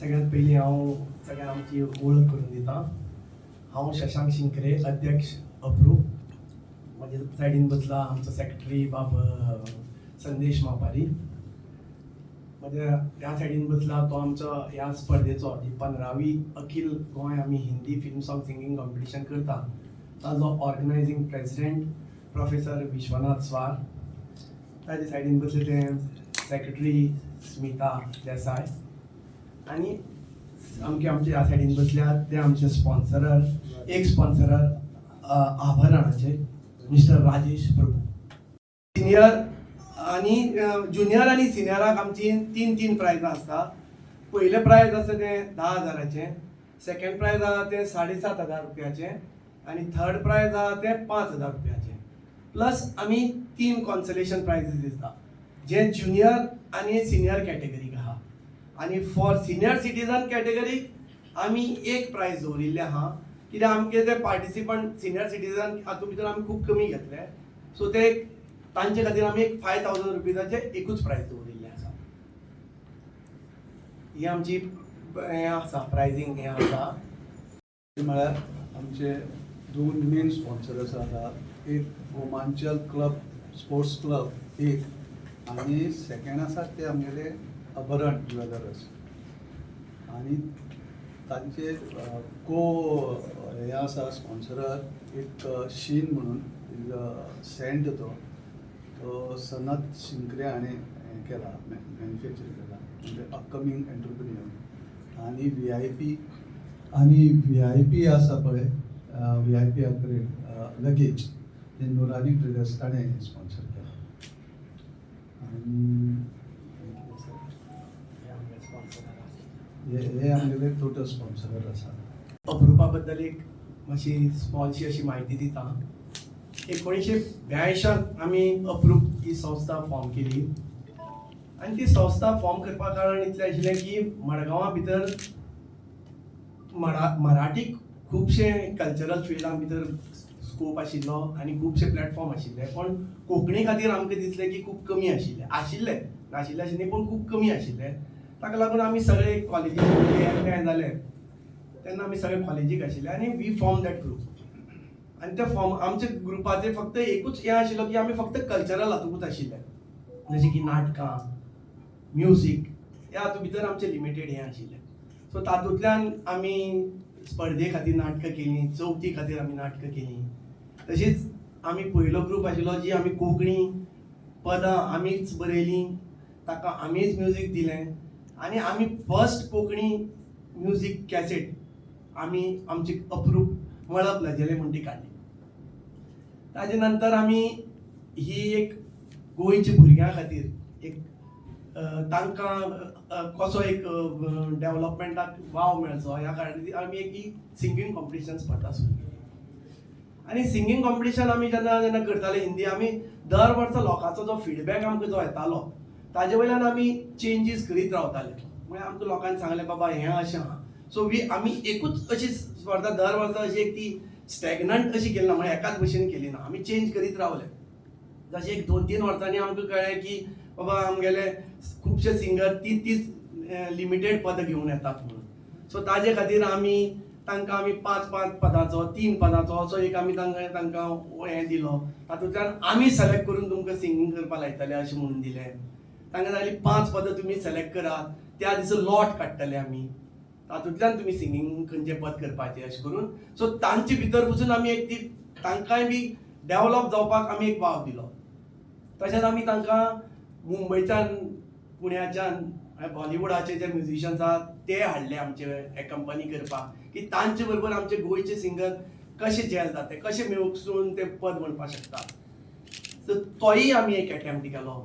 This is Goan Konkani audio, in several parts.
सगळ्यात पयलीं हांव सगळ्या आमची वळख करून दिता. हांव शशांक शिंकरे, अध्यक्ष अप्रूप. म्हज्या सायडीन बसला आमचो सेक्रेटरी बाब संदेश मापारी. म्हज्या ह्या सायडीन बसला तो आमचो ह्या स्पर्धेचो, जी 15वी अखील गोंय आमी Hindi film song singing competition करता, ताजो ऑर्गनायझींग प्रेसिडेंट प्रोफेसर विश्वनाथ स्वार. ताजे सायडीन बसले ते सेक्रेटरी स्मिता देसाय आनी आमचे आमचे ह्या सायडीन बसल्यात ते आमचे स्पॉन्सरर, एक स्पॉन्सरर आभरणाचे मिस्टर राजेश प्रभू. सिनियर आनी ज्युनियर आनी सिनियराक आमची तीन तीन प्रायजां आसता. पयलें प्रायज आसा तें 10,000चें, सेकंड प्रायज आहा तें 7,500 रुपयाचें आनी थर्ड प्रायज आहा तें 5,000 रुपयाचें. प्लस आमी तीन कॉन्सलेशन प्रायजीस दिता, जे ज्युनियर आनी सिनियर कॅटेगरीक आहा. आनी फॉर सिनियर सिटीजन कॅटेगरीक आमी एक प्रायज दवरिल्लें आहा, कित्याक आमचे ते पार्टिसिपंट सिनियर सिटीजन हातूंत भितर आमी खूब कमी घेतले. सो ते तांचे खातीर आमी एक 5,000 रुपीजाचे एकूच प्रायज दवरिल्लें आसा. ही आमची हें आसा, प्रायजींग हें आसा. म्हळ्यार आमचे दोन मेन स्पॉन्सर आसा, एक गोमांचल क्लब, स्पोर्ट्स क्लब एक आनी सेकंड आसा ते आमगेले अभरण ज्वेलर्स. आनी तांचे को हे आसा स्पॉन्सरार एक शीन म्हणून is Saint, तो तो सनत शिंकरे हाणें हें केला, मॅन्युफॅक्चर केला, म्हणजे अपकमींग एंटरप्रिन्युअर. आनी व्ही I P, आनी व्ही I P आसा पळय, व्हीआयपी अपग्रेड लगेज, ते नुरानी ट्रेडर्स ताणें स्पॉन्सर केला. आनी हे आमगे स्पॉन्सरार आसा. हे हे आमगेले टोटल स्पॉन्सर आसा. अप्रुपा बद्दल एक मातशी स्मॉलशी अशी म्हायती दिता. 1982त आमी अप्रूप ही संस्था फॉर्म केली आनी ती संस्था फॉर्म करपा कारण इतलें आशिल्लें की मडगांवा भितर मराठीक खुबशे कल्चरल फिल्डां भितर स्कोप आशिल्लो आनी खुबशे प्लॅटफॉर्म आशिल्ले, पूण कोंकणी खातीर आमकां दिसलें की खूब कमी आशिल्ले. आशिल्ले, नाशिल्ले अशें न्ही, पूण खूब कमी आशिल्ले. ताका लागून आमी सगळे कॉलेजीक एकठांय जाले तेन्ना आमी सगळे कॉलेजीक आशिल्ले आनी we form that group. आनी ते फॉर्म आमच्या ग्रुपाचें फक्त एकूच हें आशिल्लो की आमी फक्त कल्चरल हातूंतच आशिल्ले, जशें की नाटकां, म्युजीक, ह्या हातूंत भितर आमचें लिमिटेड हें आशिल्लें. सो तातूंतल्यान आमी स्पर्धे खातीर नाटकां केलीं, चवथी खातीर आमी नाटकां केलीं. तशीच आमी पयलो ग्रूप आशिल्लो जी आमी कोंकणी पदां आमीच बरयलीं, ताका आमीच म्युजीक दिलें आनी आमी फर्स्ट कोंकणी म्युजीक कॅसेट आमी आमची अप्रूप मळब लजेलें म्हण ती काडली. ताजे नंतर आमी ही एक गोंयच्या भुरग्यां खातीर एक तांकां कसो एक डेवलपमेंटाक वाव मेळचो ह्या कारणान आमी एक ही सिंगींग कॉम्पिटिशन स्पर्धा सुरू केली. आनी सिंगींग कॉम्पिटिशन आमी जेन्ना जेन्ना करताले हिंदी, आमी दर वर्सा लोकांचो जो फिडबॅक आमकां जो येतालो ताजे वयल्यान आमी चेंजीस करीत रावताले. म्हळ्यार आमकां लोकांनी सांगलें, बाबा हें अशें आहा. सो we आमी एकूच अशी स्पर्धा दर वर्सा अशी एक ती स्टॅग्नंट अशी केली ना, म्हळ्यार एकाच भशेन केली ना, आमी चेंज करीत रावले. जशें एक दोन तीन वर्सांनी आमकां कळ्ळें की बाबा आमगेले खुबशे सिंगर ती तीच लिमिटेड पदां घेवन येतात म्हणून. सो ताजे खातीर आमी तांकां आमी पांच पांच पदांचो, तीन पदांचो असो एक आमी तांकां तांकां हें दिलो. तातूंतल्यान आमी सिलेक्ट करून तुमकां सिंगींग करपाक लायतले अशें म्हणून दिलें. तांकां सांगलें, पांच पदां तुमी सिलेक्ट करात, त्या दिसा लॉट काडटले आमी, तातूंतल्यान तुमी सिंगींग खंयचें पद करपाचें अशें करून. सो तांचे भितर पसून आमी एक ती तांकांय बी डेवलप जावपाक आमी एक वाव दिलो. तशेंच आमी तांकां मुंबयच्यान, पुण्याच्यान बॉलिवूडाचे जे म्युजिशियन्स आहात ते हाडले आमचे कंपनी करपाक, की तांचे बरोबर आमचे गोंयचे सिंगर कशे जेल जाता, कशे मेळून ते पद म्हणपाक शकता. सो तोय आमी एक एटेम्प्ट केलो.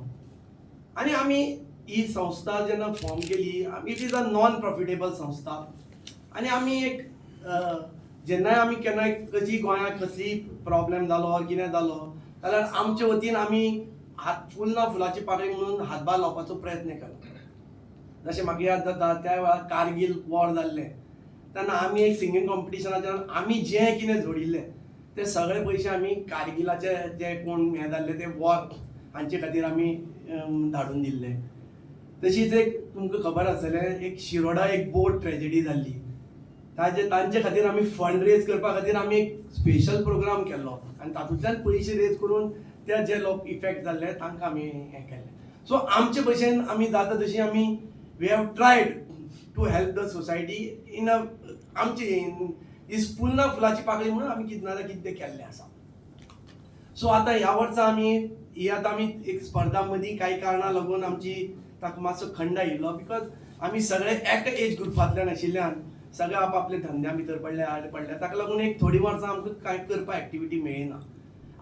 आनी आमी ही संस्था जेन्ना फॉर्म केली, it is a non profitable संस्था. आनी आमी एक जेन्नाय आमी केन्नाय कशी गोंयांत कसलीय प्रॉब्लेम जालो ऑर कितें जालो जाल्यार आमचे वतीन आमी हात फूल ना फुलाची पाकळी म्हणून हातभार लावपाचो प्रयत्न केलो. जशें म्हाका याद जाता, त्या वेळार कारगील वॉर जाल्लें तेन्ना आमी एक सिंगींग कॉम्पिटिशनाच्यान आमी जें कितें जोडिल्लें ते सगळे पयशे आमी कारगिलाचे जे कोण हें जाल्ले ते वॉर हांचे खातीर आमी धाडून दिल्ले. तशीच एक तुमकां खबर आसतलें, एक शिरोडा एक बोट ट्रेजेडी जाल्ली, ताजे तांचे खातीर आमी फंड रेज करपा खातीर आमी एक स्पेशल प्रोग्राम केल्लो आनी तातूंतल्यान पयशे रेज करून ते जे लोक इफेक्ट जाल्ले तांकां आमी हें केलें. सो आमचे भशेन आमी जाता तशी आमी we have tried to help the society in a आमचे ही फुल ना फुलाची पाकळी म्हणून आमी कितें ना जाल्यार कितें केल्लें आसा. सो आतां ह्या वर्सा आमी ही आतां आमी एक स्पर्धा मदीं कांय कारणां लागून आमची ताका मातसो खंड आयिल्लो, because आमी सगळे एका एज ग्रुपांतल्यान आशिल्ल्यान सगळे आपआपल्या धंद्या भितर पडले, आड पडले. ताका लागून एक थोडीं वर्सां आमकां कांय करपाक एक्टिविटी मेळ्ळी ना.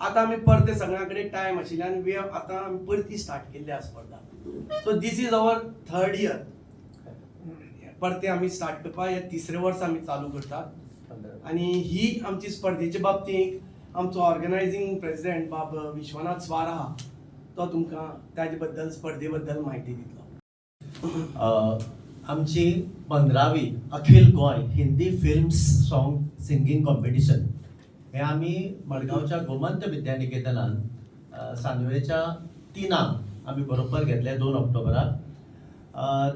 आतां आमी परते सगळ्यां कडेन टायम आशिल्ल्यान वी आतां आमी परती स्टार्ट केल्ली आसा स्पर्धा. So this is our third year. परते आमी स्टार्ट करपाक हे तिसरे वर्स आमी चालू करतात. आनी ही आमची स्पर्धेच्या बाबतींत आमचो ऑर्गनायझींग प्रेसिडेंट बाब विश्वनाथ स्वार आहा, तो तुमकां ताजे बद्दल, स्पर्धे बद्दल म्हायती दितलो. आमची 15वी अखिल Goa Hindi films song singing competition हे आमी मडगांवच्या गोमंत विद्यानिकेतनान सांजवेळच्या 3 आंक आमी बरोबर घेतले, 2 ऑक्टोबराक.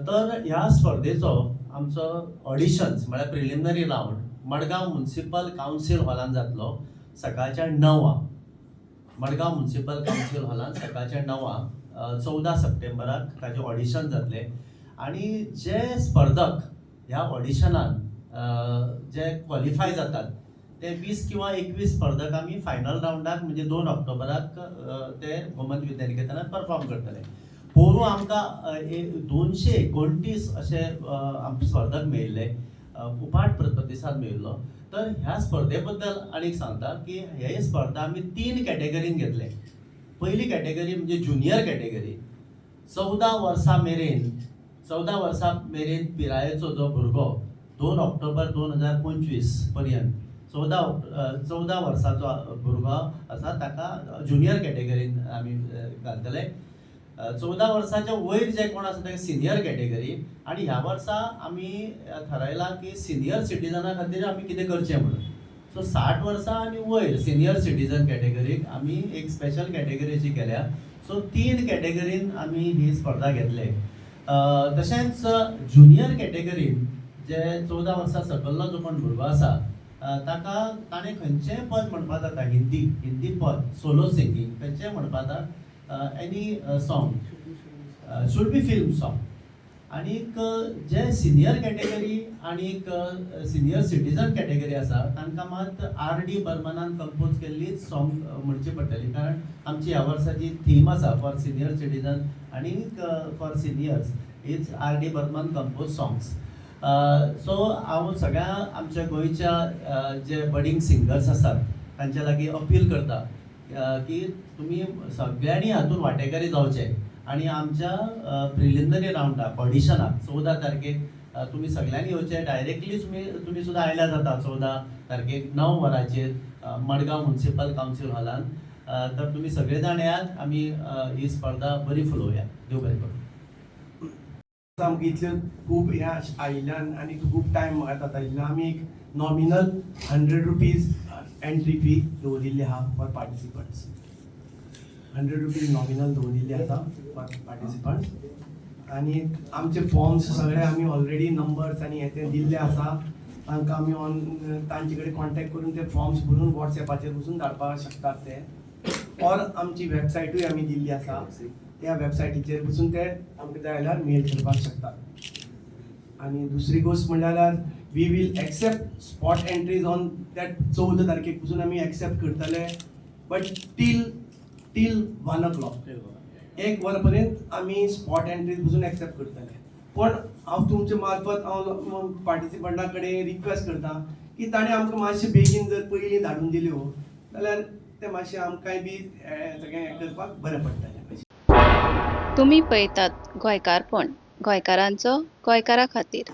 तर ह्या स्पर्धेचो आमचो ऑडिशन्स म्हळ्यार preliminary round Madgaon municipal council हॉलान जातलो सकाळच्या 9 आंक. मडगांव म्युन्सिपल कावन्सील हॉलान सकाळच्या 9 आंक 14 सप्टेंबराक ताजें ऑडिशन जातलें आणि जे स्पर्धक ह्या ऑडिशनान जे क्वॉलिफाय जातात ते 20 किंवा 21 स्पर्धक आमी फायनल रावंडाक म्हणजे 2 ऑक्टोबराक ते गोमंत विद्यानिकेतनात परफॉर्म करतले. पोरूं आमकां 229 अशे स्पर्धक मेळिल्ले, उपाट प्रतिसाद मेळिल्लो. तर ह्या स्पर्धे बद्दल आनीक सांगता की हे स्पर्धा आमी तीन कॅटेगरीन घेतले. पहिली कॅटेगरी म्हणजे ज्युनियर कॅटेगरी. 14 वर्सां मेरेन, 14 वर्सां मेरेन पिरायेचो जो भुरगो 2 ऑक्टोबर 2025 पर्यंत 14 वर्साचो भुरगो आसा ताका ज्युनियर कॅटेगरीन आमी घालतले. 14 वर्साच्या वयर जे कोण आसा ताका सिनियर कॅटेगरी. आनी ह्या वर्सा आमी थारायलां की सिनियर सिटीजना खातीर आमी कितें करचें म्हणून. सो 60 वर्सां आनी वयर सिनियर सिटीजन कॅटेगरीक आमी एक स्पेशल कॅटेगरी अशी केल्या. सो तीन कॅटेगरीन आमी ही स्पर्धा घेतले. तशेंच ज्युनियर कॅटेगरीन जे 14 वर्सां सकल्लो जो कोण भुरगो आसा, ताका ताणें खंयचेंय पद म्हणपा जाता, हिंदी हिंदी पद, सोलो सिंगींग खंयचेंय म्हणपा जाता, any song, should be film song. आणीक जे सिनियर कॅटेगरी आणीक सिनियर सिटीजन कॅटेगरी आसा तांकां मात आर डी बर्मनान कंपोज केल्लीच सॉंग म्हणची पडटली, कारण आमची ह्या वर्साची थीम आसा फॉर सिनियर सिटीजन आनीक for seniors is R D Burman compose songs. So हांव सगळ्या आमच्या गोंयच्या जे बडींग सिंगर्स आसात तांच्या लागीं अपील करता की तुमी सगळ्यांनी हातूंत वांटेकारी जावचे आनी आमच्या प्रिलिमिनरी रावंडाक, ऑडिशनाक 14 तारखेक तुमी सगळ्यांनी येवचे. डायरेक्टली तुमी तुमी सुद्दां आयल्यार जाता 14 तारखेक 9 वरांचेर मडगांव म्युन्सिपल कावन्सील हॉलान. तर तुमी सगळे जाण येयात, आमी ही स्पर्धा बरी फुलोवया. देव बरें करूं. आमकां इतले खूब हें आयिल्ल्यान आनी खूब टायम जाता आयिल्ल्यान आमी एक nominal ₹100 entry fee दवरिल्ली आहा for participants. ₹100 nominal दवरिल्ली आसा फॉर पार्टिसिपंट्स. आनी आमचे फॉर्म्स सगळे आमी ऑलरेडी नंबर्स आनी हे ते दिल्ले आसा तांकां. आमी ऑन तांचे कडेन कॉन्टेक्ट करून ते फॉर्म्स भरून वॉट्सॅपाचेर पसून धाडपाक शकतात ते, ऑर आमची वेबसायटूय आमी दिल्ली आसा, त्या वेबसायटीचेर पसून ते आमकां जाय जाल्यार मेल करपाक शकतात. आनी दुसरी गोश्ट म्हणल्यार we will accept spot entries on that 14 तारखेक पसून आमी एक्सेप्ट करतले, but till 1 o'clock. 1 वर पर्यंत आमी स्पॉट एंट्रीज पसून एक्सेप्ट करतले. पण हांव तुमचे मार्फत हांव पार्टिसिपंटा कडेन रिक्वेस्ट करता की ताणें आमकां मातशें बेगीन जर पयलीं धाडून दिल्यो जाल्यार तें मातशें आमकांय बी सगळें हें करपाक बरें पडटलें. तुमी पळयतात गोंयकारपण, गोंयकारांचो गोंयकारा खातीर.